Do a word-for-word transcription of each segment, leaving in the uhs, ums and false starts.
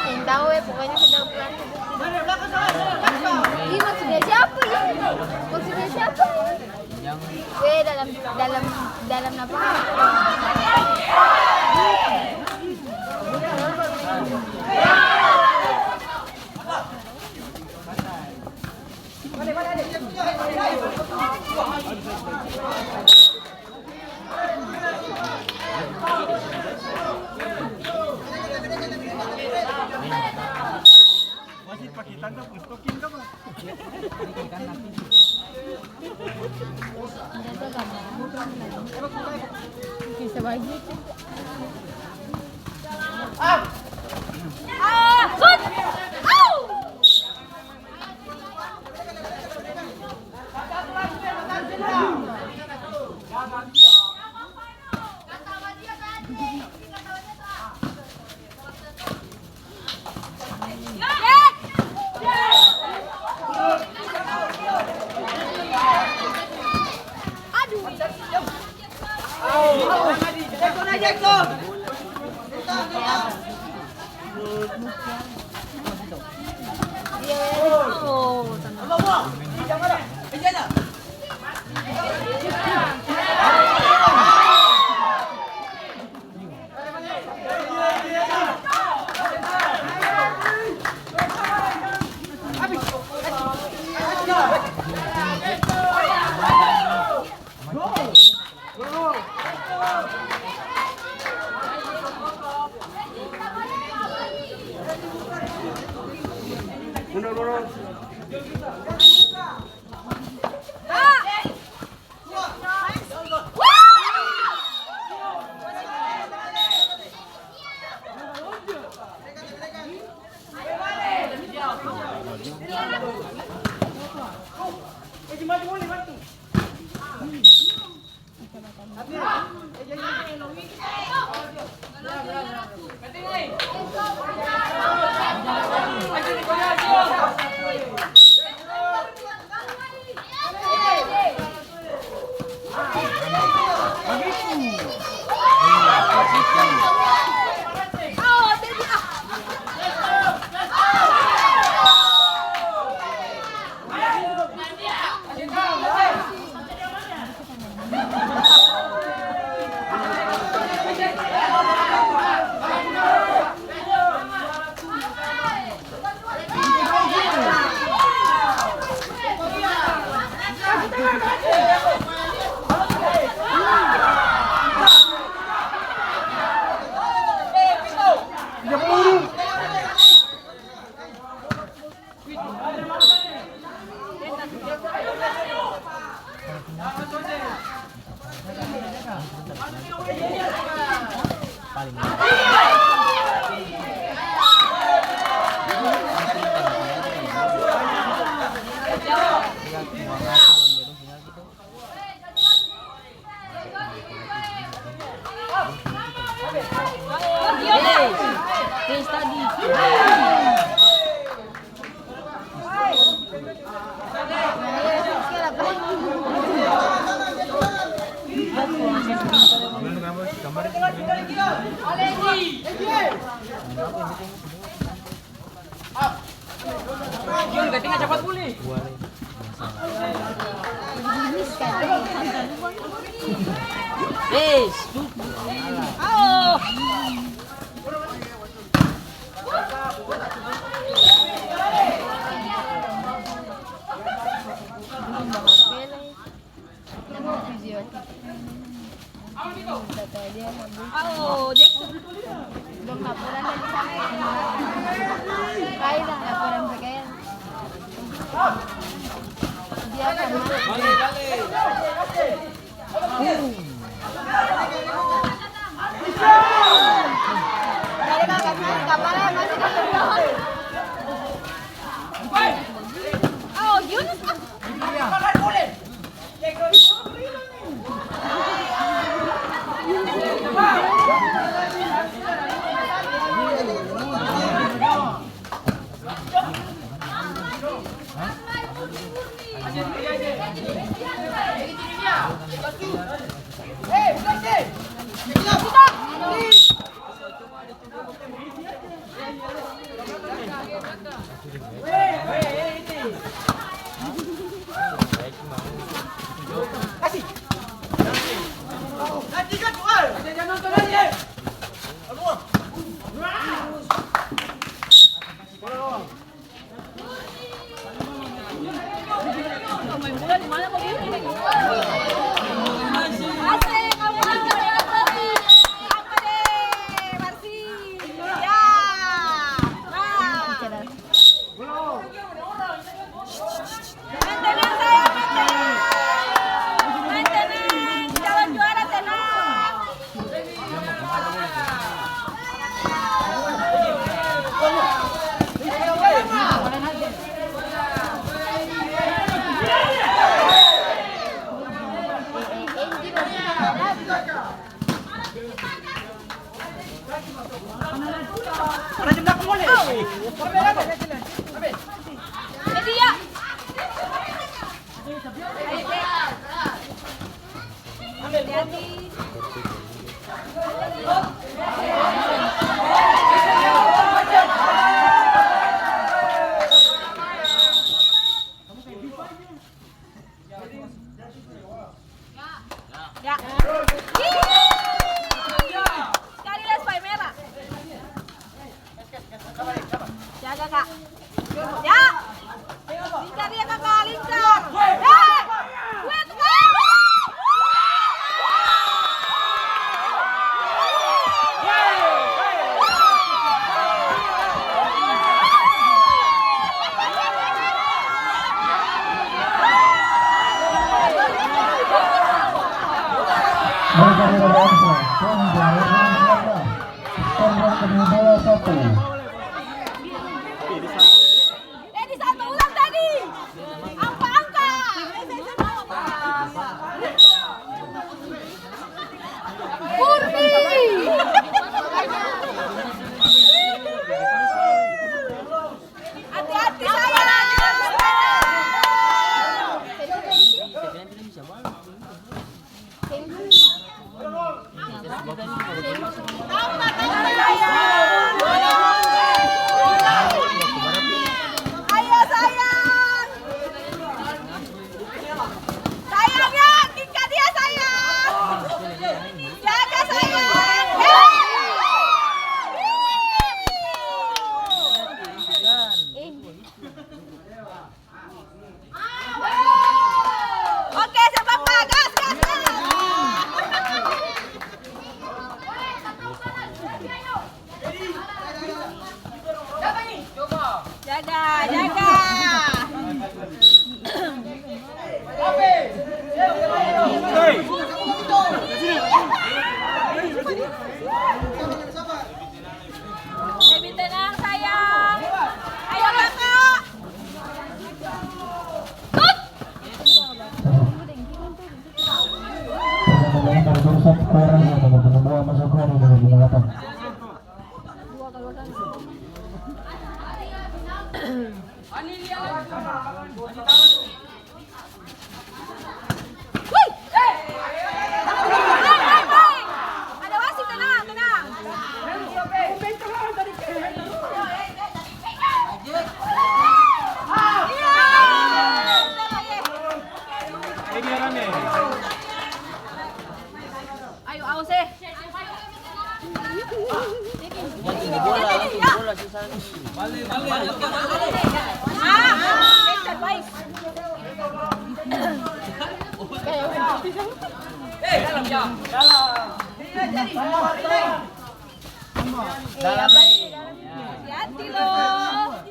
Seng tau e, pokoknya sedang pulang. Ih, maksudnya siapa ini? Maksudnya siapa ini? Weh, dalam, dalam, dalam apa? Masih pake tanda pung stoking ka, Bang? Bisa bagitu. Ah! Shoot! Au! Maintenance, sayang, maintenance. Maintenance, calon juara, tenang. Ya. Sekali lagi supaya merah. Jaga, Kak. Ya. Lingkar dia, Kakak, lingkar. Hei! Weh, tukang! Skor kedua satu. Dedi satu ulang tadi. Apa angka? Purbi. Hati-hati, sayang. Ayo, sayang. Sayang, ya, tingkat dia, sayang. Jaga, sayang. Ya. Oke, sepak, Pak. Gas, gas, gas. Jaga, jaga. Lebih tenang, sayang. Ayo, Kakak. Pemain dari Persib Korea, nomor punggung dua, masuk hari nomor punggung delapan. Ada wasit, tenang, tenang. Ayo, awas, eh. Hati-hati, loh.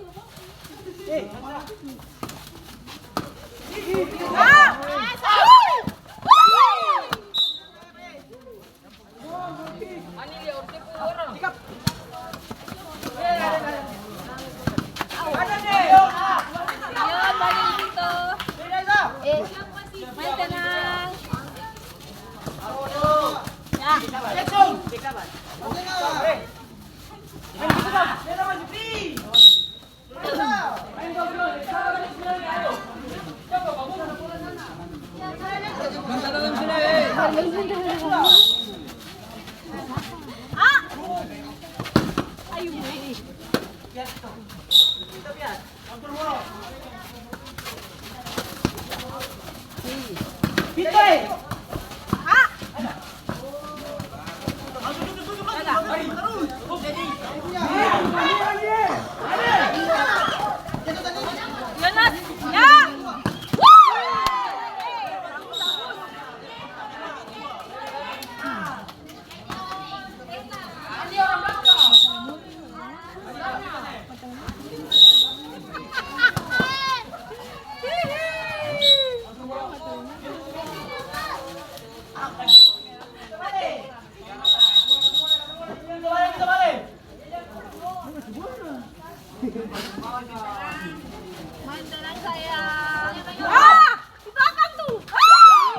Main tenang, sayang. Ah! Di belakang tuh. Ah!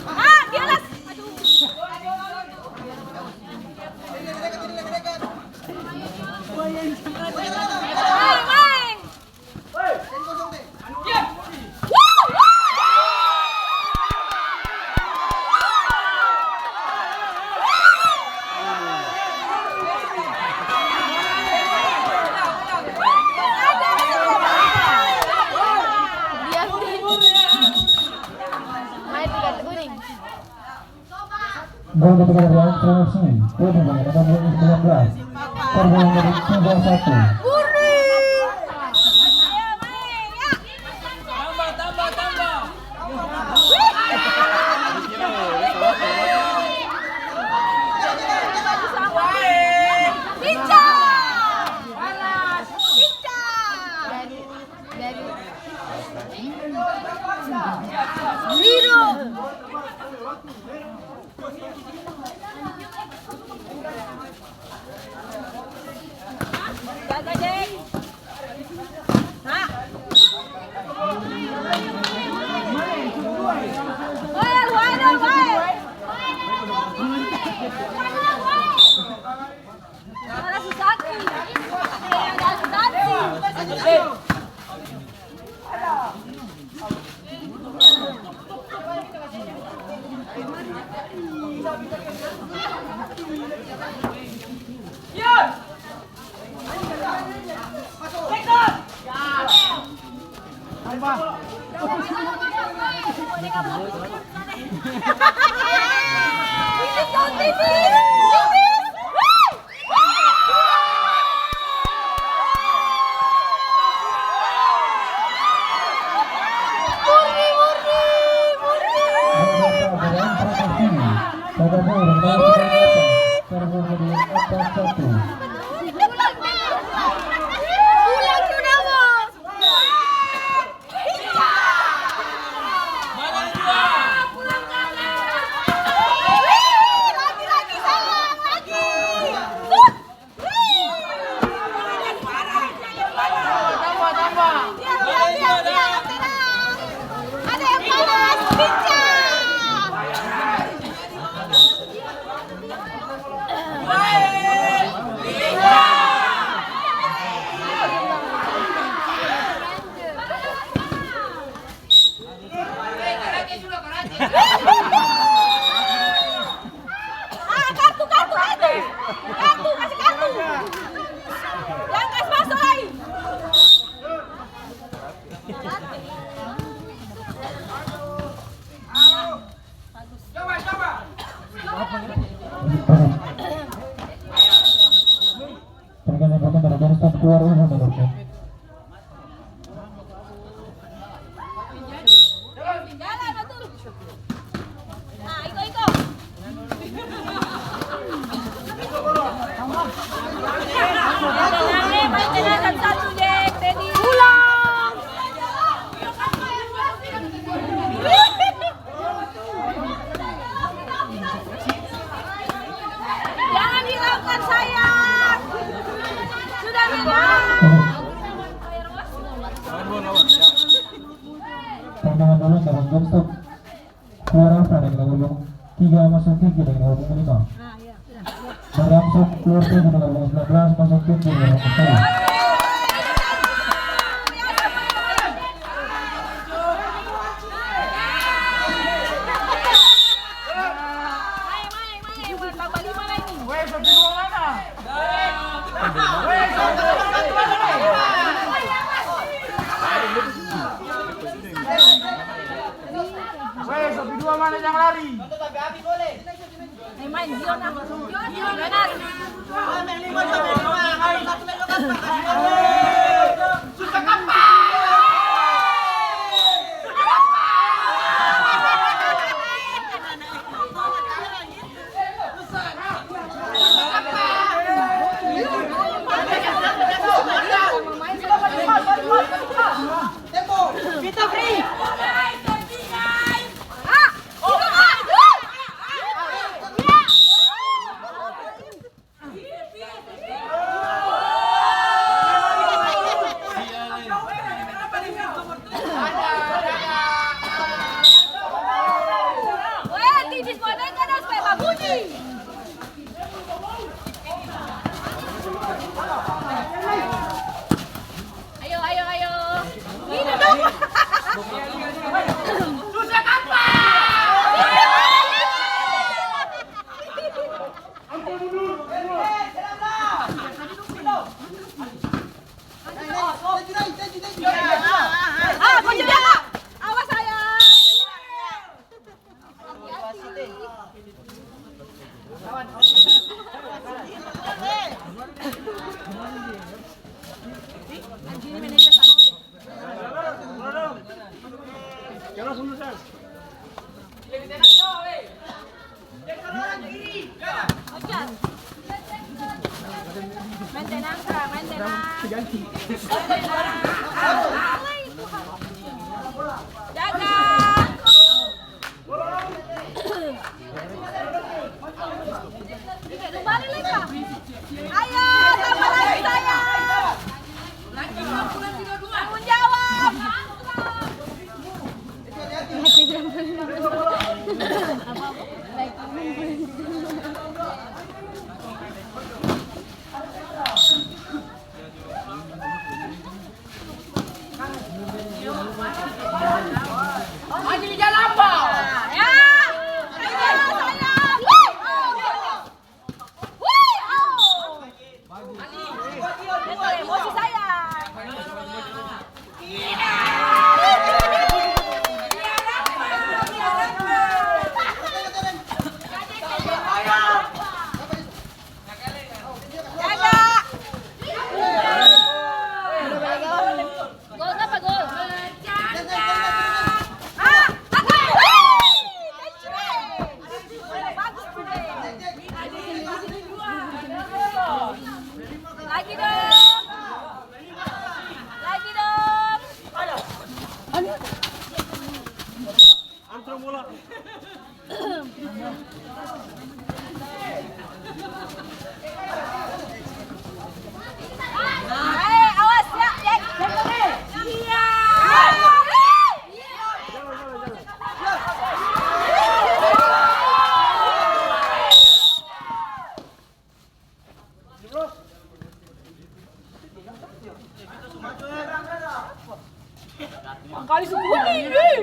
Ah, di atas. Aduh. Main, main. Gol ketika dari Ain Solusi, Putri dengan nomor punggung sembilan belas. Skor gol menjadi tiga satu. Tambah, tambah, tambah. Dari, dari. Biru. Jaga, Jack. Nah. Woi, lu ada, woi. Ada si Sakti. Ada si Sakti. Ah, kartu, kartu, kartu. Kartu, kasih kartu. Yang kas maso lai. Perkara yang pertama dari Johnston keluar rumah, Dokter. Jangan hiraukan saya. Sudah menang. Pandangan dulu, Bang Johnston. Keluar rasa dengan nomor punggung tiga, masuk tinggi dengan nomor punggung lima. Ah, iya, sudah. Barangsuk keluar tujuh nomor punggung sembilan belas, masuk tujuh nomor sepuluh. Weh, sopi dua mana jang lari? Ayo, ayo, ayo. Ini dong. Susah kapal. Ah, kunci dia, Kak. Awas, sayang. Main tenang, Kak, main tenang. Jaga. Kembali lagi, Kak. Ayo, tambah lagi, sayang. Tanggung jawab. Maju di jalan, Bang. Ya. Ayo, sayang. Wih, oh. Emosi, sayang. Jaga. Gol, sapa gol? Ah, angkat. Wih, bagus, Bre. Lagi dong. Lagi dong. Eh, awas, ya, ya. Iya. Mangkali su kuning, ih.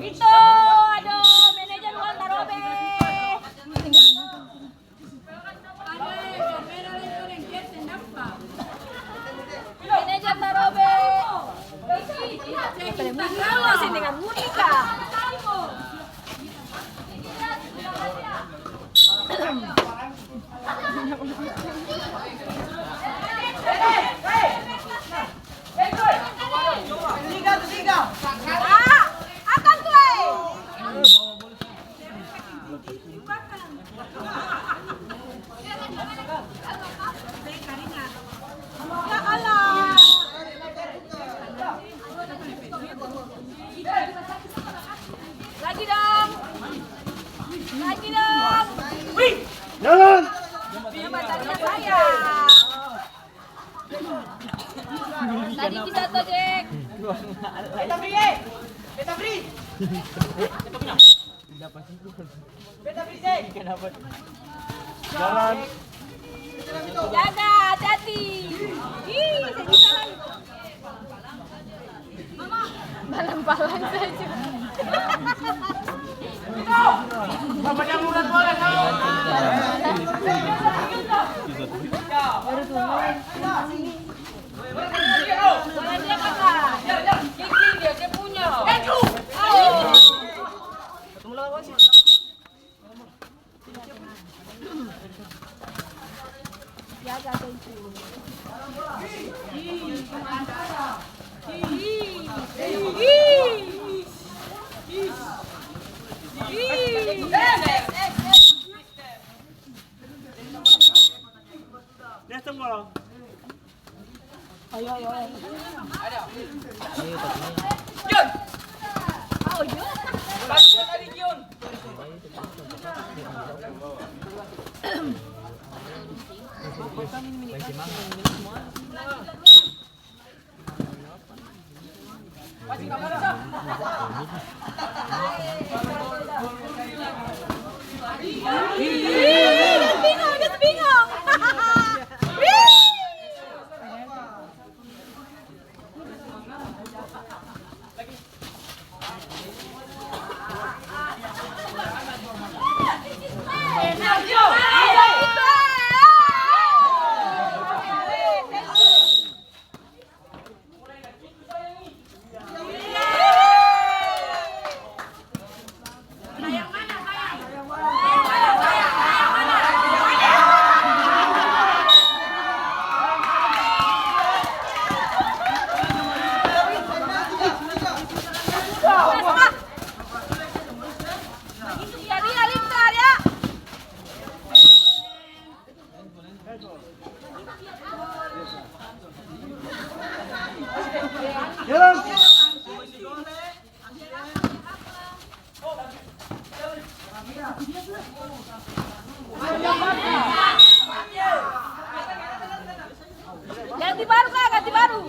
Itu, aduh, manajer ulang tarobe. Manajer tarobe. Sini dengan Monica. Lagi dong. Lagi dong. Jalan. Yang bertanya saya. Tadi bisa tuh, Jack. Beta free, eh. Beta free. Jalan. Jaga, hati-hati. Ih, seng bisa lai. Balang-balang saja. Baru tuh. Ganti baru, Kak, ganti baru.